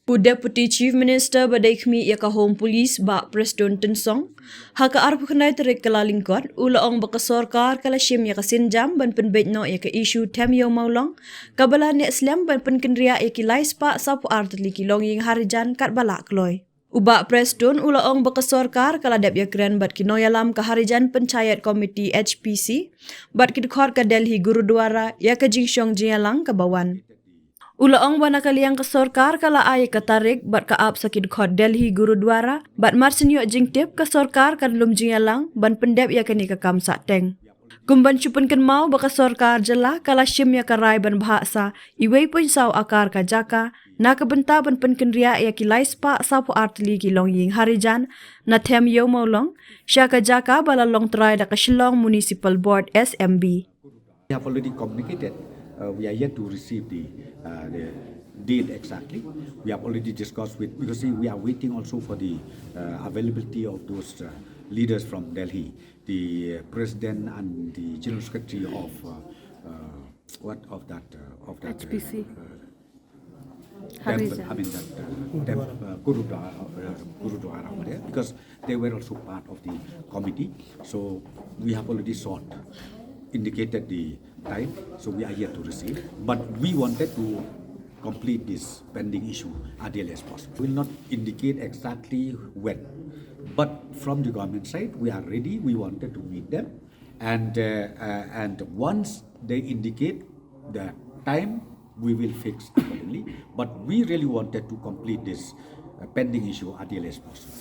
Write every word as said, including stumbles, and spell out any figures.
U Deputy Chief Minister ba dei khmih ïa ka Home Police, Bah Prestone Tynsong, ha ka arphew khyndai tarik Kyllalyngkot, u la ong ba ka sorkar ka la shim ïa ka sienjam ban pynbeit noh ïa ka issue Them Ïew Mawlong, kaba la neh slem ban pynkynriah ïa ki lai spah sawphew ar tylli ki longïing harijan katba lah kloi. U Bah Prestone u la ong ba ka sorkar ka la dep ïakren bad ki nongïalam ka Harijan Panchayat Committee, H P C, bad ki dkhot ka Delhi Gurudwara ïa ka jingshong jingïalang kaba wan. U la ong ba na ka liang ka sorkar ka la ai ïa ka tarik bad ka ap sa ki dkhot Delhi Gurudwara, bad mar shen ïoh jingtip ka sorkar kan lum jingïalang ban pyndep ïa kane ka kam sahteng. Kum ban shu pynkynmaw ba ka sorkar jylla ka la shim ïa ka rai ban bhah sa iwei point saw akar ka jaka na ka bynta ban pynkynriah ïa ki lai spah sawphew ar tylli ki longïing harijan na Them Ïew Mawlong sha ka jaka ba la long trai da ka Shillong Municipal Board, S M B. We have already communicated. Uh, we are yet to receive the, uh, the date exactly. We have already discussed with, because, see, we are waiting also for the, uh, availability of those, uh, leaders from Delhi, the, uh, president and the general secretary of, uh, uh, what, of that, uh, of that, H P C. Uh, temple, Harijan. I mean that, uh, temp-, uh, Gurudwara, uh, Gurudwara over there, because they were also part of the committee. So we have already sought, indicated the time, so we are yet to receive. But we wanted to complete this pending issue as early as possible. We will not indicate exactly when, but from the government side, we are ready. We wanted to meet them, and, uh, uh, and once they indicate the time, we will fix accordingly. But we really wanted to complete this, uh, pending issue as early as possible.